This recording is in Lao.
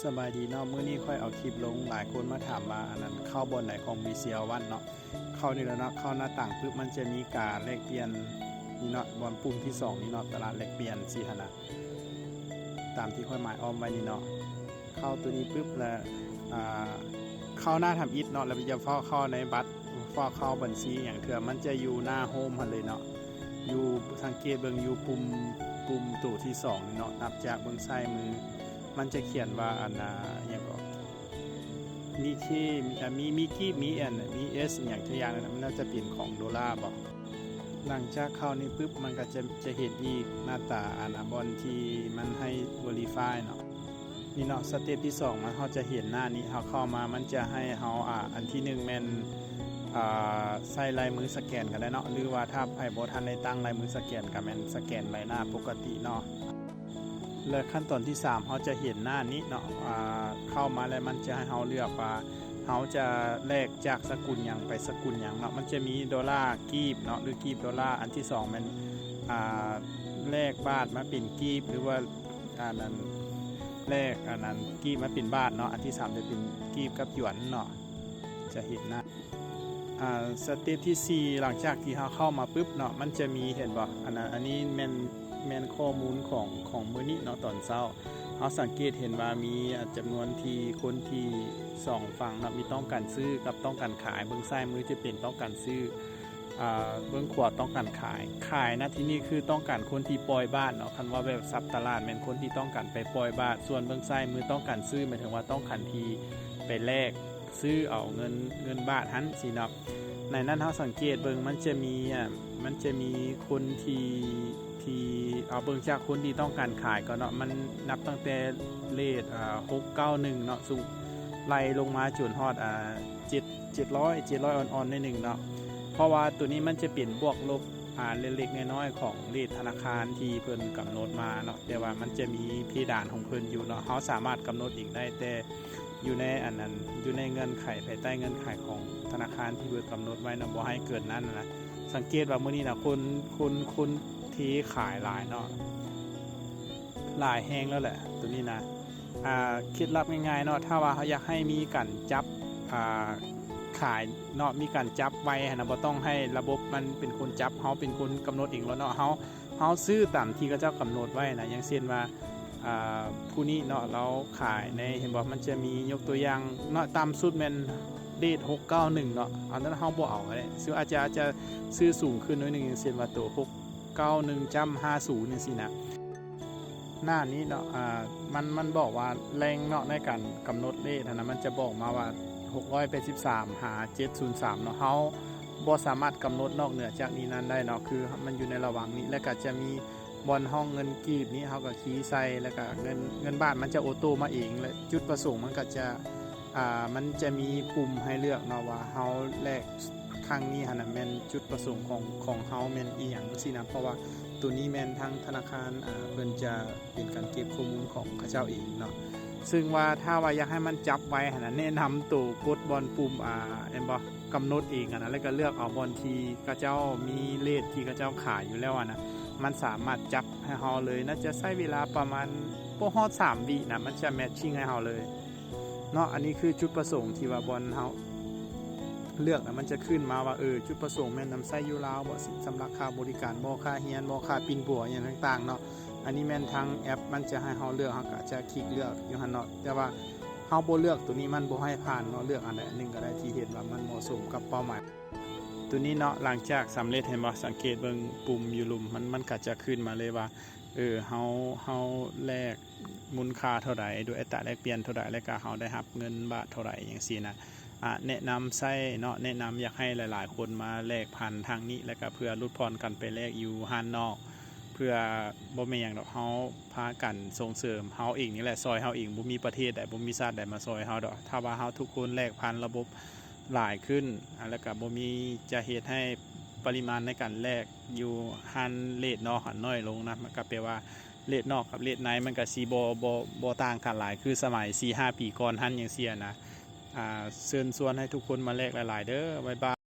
ສະບາຍດີເນາະ, ມື້ນີ້ຂ້ອຍເອົາຄລິບລົງ, ຫຼາຍຄົນມາຖາມວ່າ ອັນນັ້ນ ເຂົ້າບ່ອນໃດຂອງ BCL One ເນາະ. ເຂົ້ານີ້ແຫຼະເນາະ, ເຂົ້າໜ້າຕ່າງປຶບ ມັນຈະມີການແລກປ່ຽນນີ້ເນາະ, ບ່ອນປຸ່ມທີສອງນີ້ເນາະ, ຕະຫຼາດແລກປ່ຽນຊີ້ຫັ້ນນະ, ຕາມທີ່ຂ້ອຍໝາຍອ້ອມໄວ້ນີ້ເນາະ. ເຂົ້າໂຕນີ້ປຶບ ແລ້ວ ອ່າ ເຂົ້າໜ້າທຳອິດເນາະ, ແລ້ວຈະຟ້າວເຂົ້າໃນບັດ ຟ້າວເຂົ້າບັນຊີຫຍັງເທື່ອ, ມັນຈະຢູ່ໜ້າໂຮມຫັ້ນເລີຍເນາະ. ຢູ່ ສັງເກດເບິ່ງຢູ່ປຸ່ມ ປຸ່ມໂຕທີສອງນີ້ເນາະ, ນັບຈາກເບື້ອງຊ້າຍມື ມັນຈະຂຽນວ່າ ອັນ ອ່າ ຫຍັງເກາະ ມີເຄ ມີ ອ່າ ມີ ມີກີບ ມີແອນ ມີເອສ ອີ່ຫຍັງຈັກຢ່າງນັ້ນນະ, ມັນໜ້າຈະເປັນຂອງໂດລາບໍ. ຫຼັງຈາກເຂົ້ານີ້ປຶບ ມັນກໍຈະ ຈະເຫັນອີກໜ້າຕາ ອັນ ບ່ອນທີ່ມັນໃຫ້ Verify ເນາະ. ນີ້ເນາະ, ສະເຕັບທີສອງ ມັນ ເຮົາຈະເຫັນໜ້ານີ້, ເຮົາເຂົ້າມາ ມັນຈະໃຫ້ເຮົາ ອ່າ ອັນທີໜຶ່ງແມ່ນ ອ່າ ໃຊ້ລາຍມືສະແກນກໍໄດ້ເນາະ, ຫຼືວ່າຖ້າໃຜບໍ່ທັນໄດ້ຕັ້ງລາຍມືສະແກນ ກໍແມ່ນສະແກນໃບໜ້າປົກກະຕິເນາະ. ແລະ ຂັ້ນຕອນທີສາມ ເຮົາຈະເຫັນໜ້ານີ້ເນາະ, ອ່າ ເຂົ້າມາແລ້ວມັນຈະໃຫ້ເຮົາເລືອກວ່າ ເຮົາຈະແລກຈາກສະກຸນຫຍັງໄປສະກຸນຫຍັງເນາະ. ມັນຈະມີໂດລາ ກີບເນາະ ຫຼື ກີບໂດລາ, ອັນທີສອງແມ່ນ ອ່າ ແລກບາດມາເປັນກີບ ຫຼືວ່າ ອັນນັ້ນ ແລກ ອັນນັ້ນ ກີບມາເປັນບາດເນາະ, ອັນທີສາມຈະເປັນກີບກັບຢວນເນາະ, ຈະເຫັນນະ. ອ່າ ສະເຕັບທີສີ່ ຫຼັງຈາກທີ່ເຮົາເຂົ້າມາປຶບເນາະ, ມັນຈະມີ ເຫັນບໍ່ ອັນນັ້ນ ອັນນີ້ແມ່ນ ແມ່ນຂໍ້ມູນຂອງ ຂອງມື້ນີ້ເນາະ, ຕອນເຊົ້າເຮົາສັງເກດເຫັນວ່າມີ ອ່າ ຈຳນວນທີ່ຄົນທີ່ສອງຝັ່ງເນາະ, ມີຕ້ອງການຊື້ກັບຕ້ອງການຂາຍ. ເບື້ອງຊ້າຍມືຈະເປັນຕ້ອງການຊື້ ອ່າ ເບື້ອງຂວາຕ້ອງການຂາຍ. ຂາຍນະທີ່ນີ້ຄືຕ້ອງການຄົນທີ່ປ່ອຍບາດເນາະ, ຄັນວ່າແບບສັບຕະຫຼາດແມ່ນຄົນທີ່ຕ້ອງການໄປປ່ອຍບາດ, ສ່ວນເບື້ອງຊ້າຍມືຕ້ອງການຊື້ ໝາຍເຖິງວ່າຕ້ອງການທີ່ໄປແລກ ຊື້ເອົາເງິນ ເງິນບາດຫັ້ນຊີ້ເນາະ. ໃນນັ້ນເຮົາສັງເກດເບິ່ງ ມັນຈະມີ ອ່າ ມັນຈະມີຄົນທີ່ ທີ່ ເອົາເບິ່ງຈາກຄົນທີ່ຕ້ອງການຂາຍກ່ອນເນາະ, ມັນນັບຕັ້ງແຕ່ເລດ ອ່າ ຫົກເກົ້າໜຶ່ງເນາະ, ສູງ ໄລ່ລົງມາຈົນຮອດ ອ່າ ເຈັດ ເຈັດຮ້ອຍ ເຈັດຮ້ອຍອ່ອນໆໜ້ອຍໜຶ່ງເນາະ. ເພາະວ່າໂຕນີ້ມັນຈະເປັນບວກລົບ ອ່າ ເລັກໆນ້ອຍໆຂອງເລດທະນາຄານທີ່ເພິ່ນກຳນົດມາເນາະ, ແຕ່ວ່າມັນຈະມີເພດານຂອງເພິ່ນຢູ່ເນາະ, ເຮົາສາມາດກຳນົດເອງໄດ້ ແຕ່ ຢູ່ໃນອັນນັ້ນ ຢູ່ໃນເງື່ອນໄຂ ພາຍໃຕ້ເງື່ອນໄຂຂອງທະນາຄານທີ່ເພິ່ນກຳນົດໄວ້ນະ, ບໍ່ໃຫ້ເກີນນັ້ນນະ. ສັງເກດວ່າມື້ນີ້ນະ ຄົນ ຄົນ ຄົນເທຂາຍຫຼາຍເນາະ, ຫຼາຍແຮງແລ້ວແຫຼະໂຕນີ້ນະ. ອ່າ ເຄັດລັບງ່າຍໆເນາະ, ຖ້າວ່າເຮົາຢາກໃຫ້ມີການຈັບ ອ່າ ຂາຍເນາະ, ມີການຈັບໄວຫັ້ນນະ, ບໍ່ຕ້ອງໃຫ້ລະບົບມັນເປັນຄົນຈັບ, ເຮົາເປັນຄົນກຳນົດເອງໂລດເນາະ. ເຮົາ ເຮົາຊື້ຕາມທີ່ເຂົາເຈົ້າກຳນົດໄວ້ນະ, ຢ່າງເຊັ່ນວ່າ ອ່າ ຜູ້ນີ້ເນາະ ລາວຂາຍໃນ ເຫັນບໍ່ ມັນຈະມີ ຍົກຕົວຢ່າງເນາະ, ຕ່ຳສຸດແມ່ນເລດຫົກເກົ້າໜຶ່ງເນາະ, ອັນນັ້ນເຮົາບໍ່ເອົາກໍໄດ້, ຊື້ ອາດຈະ ອາດຈະຊື້ສູງຂຶ້ນໜ້ອຍໜຶ່ງ, ຢ່າງເຊັ່ນວ່າໂຕຫົກເກົ້າໜຶ່ງຈ້ຳຫ້າສູນຈັ່ງຊີ້ນະ. ໜ້ານີ້ເນາະ ອ່າ ມັນ ມັນບອກວ່າແຫຼ່ງເນາະ ໃນການກຳນົດເລດຫັ້ນນະ, ມັນຈະບອກມາວ່າຫົກຮ້ອຍແປດສິບສາມຫາເຈັດສູນສາມເນາະ, ເຮົາ ບໍ່ສາມາດກຳນົດນອກເໜືອຈາກນີ້ນັ້ນໄດ້ເນາະ, ຄືມັນຢູ່ໃນລະຫວ່າງນີ້. ແລ້ວກໍຈະມີບ່ອນຫ້ອງເງິນກີບນີ້ ເຮົາກໍຄີໃສ່ ແລ້ວກໍເງິນ ເງິນບາດມັນຈະໂອໂຕ້ມາເອງ. ແລະ ຈຸດປະສົງມັນກໍຈະ ອ່າ ມັນຈະມີປຸ່ມໃຫ້ເລືອກເນາະ ວ່າເຮົາແລກຄັ້ງນີ້ຫັ້ນນະ ແມ່ນຈຸດປະສົງຂອງ ຂອງເຮົາແມ່ນອີ່ຫຍັງຊີ້ນະ, ເພາະວ່າໂຕນີ້ແມ່ນທາງທະນາຄານ ອ່າ ເພິ່ນຈະ ເປັນການເກັບຂໍ້ມູນຂອງເຂົາເຈົ້າເອງເນາະ. ຊຶ່ງວ່າຖ້າວ່າຢາກໃຫ້ມັນຈັບໄວຫັ້ນນະ, ແນະນຳໂຕກົດບ່ອນປຸ່ມ ອ່າ ແມ່ນບໍ່ ກຳນົດເອງຫັ້ນນະ, ແລ້ວກໍເລືອກເອົາບ່ອນທີ່ເຂົາເຈົ້າມີເລດທີ່ເຂົາເຈົ້າຂາຍຢູ່ແລ້ວຫັ້ນນະ, ມັນສາມາດຈັບໃຫ້ເຮົາເລີຍ. ໜ້າຈະໃຊ້ເວລາປະມານບໍ່ຮອດສາມວິນະ, ມັນຈະແມັດຊິງໃຫ້ເຮົາເລີຍເນາະ. ອັນນີ້ຄືຈຸດປະສົງທີ່ວ່າບ່ອນເຮົາເລືອກນະ, ມັນຈະຂຶ້ນມາວ່າ ເອີ ຈຸດປະສົງແມ່ນນຳໃຊ້ຢູ່ລາວບໍ, ສຳລັບຄ່າບໍລິການບໍ, ຄ່າຮຽນບໍ, ຄ່າປິ່ນປົວ ຫຍັງຕ່າງໆເນາະ. ອັນນີ້ແມ່ນທາງແອັບມັນຈະໃຫ້ເຮົາເລືອກ, ເຮົາກໍຈະຄລິກເລືອກຢູ່ຫັ້ນເນາະ. ແຕ່ວ່າເຮົາບໍ່ເລືອກໂຕນີ້ ມັນບໍ່ໃຫ້ຜ່ານເນາະ, ເລືອກອັນໃດອັນໜຶ່ງກໍໄດ້ທີ່ເຫັນວ່າມັນເໝາະສົມກັບເປົ້າໝາຍ. ໂຕນີ້ເນາະ, ຫຼັງຈາກສຳເລັດ ເຫັນບໍ່, ສັງເກດເບິ່ງປຸ່ມຢູ່ລຸ່ມມັນ, ມັນກໍຈະຂຶ້ນມາເລີຍວ່າ ເອີ ເຮົາ ເຮົາແລກມູນຄ່າເທົ່າໃດ ດ້ວຍອັດຕາແລກປ່ຽນເທົ່າໃດ ແລ້ວກໍເຮົາໄດ້ຮັບເງິນບາດເທົ່າໃດ ຈັ່ງຊີ້ນະ. ອາ ແນະນຳໃຊ້ເນາະ, ແນະນຳຢາກໃຫ້ຫຼາຍໆຄົນມາແລກພັນທາງນີ້ ແລ້ວກໍເພື່ອຫຼຸດຜ່ອນກັນໄປແລກຢູ່ຮ້ານນອກ, ເພື່ອ ບໍ່ແມ່ນຫຍັງດອກ, ເຮົາພາກັນສົ່ງເສີມເຮົາເອງນີ້ແຫຼະ, ຊ່ອຍເຮົາເອງ, ບໍ່ມີປະເທດໃດ, ບໍ່ມີຊາດໃດມາຊ່ອຍເຮົາດອກ. ຖ້າວ່າເຮົາທຸກຄົນແລກພັນລະບົບຫຼາຍຂຶ້ນ ອາ ແລ້ວກໍບໍ່ມີ, ຈະເຮັດໃຫ້ປະລິມານໃນການແລກຢູ່ຮ້ານເລດນອກຫັ້ນໜ້ອຍລົງນະ, ມັນກໍແປວ່າເລດນອກກັບເລດໃນມັນກໍຊິບໍ່ ບໍ່ ບໍ່ຕ່າງກັນຫຼາຍ ຄືສະໄໝສີ່ຫ້າປີກ່ອນຫັ້ນ ຈັ່ງຊີ້ນະ. ອາ ເຊີນຊວນໃຫ້ທຸກຄົນມາແລກຫຼາຍໆເດີ້. ບາຍບາຍ.